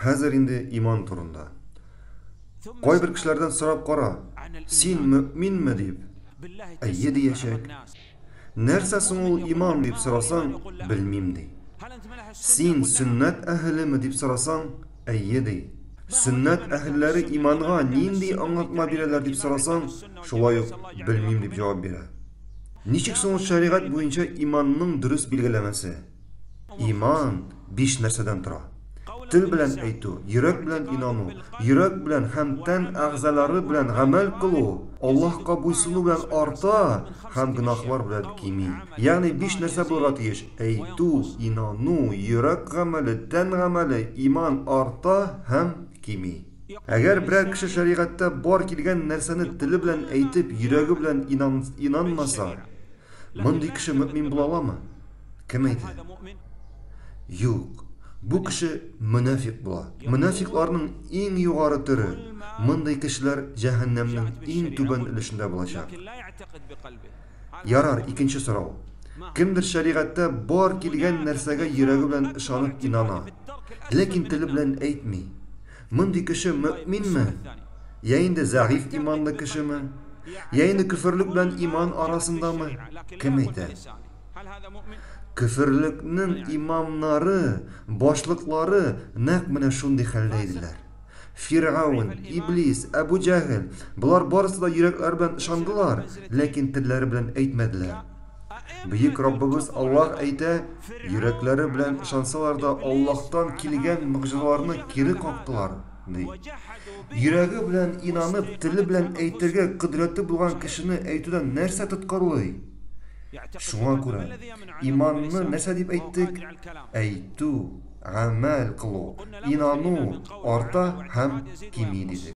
Хәзер инде иман турында. Кайбер кешеләрдән сорап кара, син мөэминме дип, әйе диячәк. Нәрсә соң ул иман дип сорасаң, белмим ди. Син сөннәт әһелеме дип сорасаң, әйе ди. Сөннәт әһелләре иманга нинди аңлатма бирәләр дип сорасаң, шулай ук белмим дип җавап бирә. Ничек соң ул шәригать буенча иманның дөрес билгеләмәсе? Иман биш нәрсәдән тора. Тел белән әйтү, йөрәк белән инану, йөрәк белән һәм тән әгъзалары белән гамәл кылу, Аллаһка буйсыну белән арта һәм гөнаһлар белән кими. Ягъни биш нәрсә булырга тиеш, әйтү, инану, йөрәк гамәле, тән гамәле, иман арта һәм кими. Әгәр берәр кеше шәригатьтә бар килгән нәрсәне теле белән әйтеп, йөрәге белән инанмаса, Мондый кеше мөэмин була аламы? Кем әйтә? Юк. Бу кеше мөнафик була. Мөнафикларның иң югары төре. Мондый кешеләр җәһәннәмнең иң түбән өлешендә булачак. Ярар, икенче сорау. Кемдер шәригатьтә бар килгән нәрсәгә йөрәге белән ышанып инана, ләкин теле белән әйтми. Мондый кеше мөэминме? Я инде зәгыйфь иманлы кешеме? Я инде көферлек белән иман арасындамы? Кем әйтә? Көферлекнең имамнары, башлыклары нәкъ менә шундый хәлдә иделәр. Фиргавен, Иблис, Әбу Җәһел, болар барысы да йөрәкләре белән ышандылар, ләкин телләре белән әйтмәделәр. Бөек Раббыбыз Аллаһ әйтә, Йөрәкләре белән ышансалар да Аллаһтан килгән могҗизаларны кире кактылар, ди. Йөрәге белән инанып, теле белән әйтергә кодрәте булган кешене әйтүдән нәрсә тоткарлый? Шуңа күрә, иманны нәрсә дип әйттек? Әйтү, гамәл кылу, инану арта һәм кими дидек.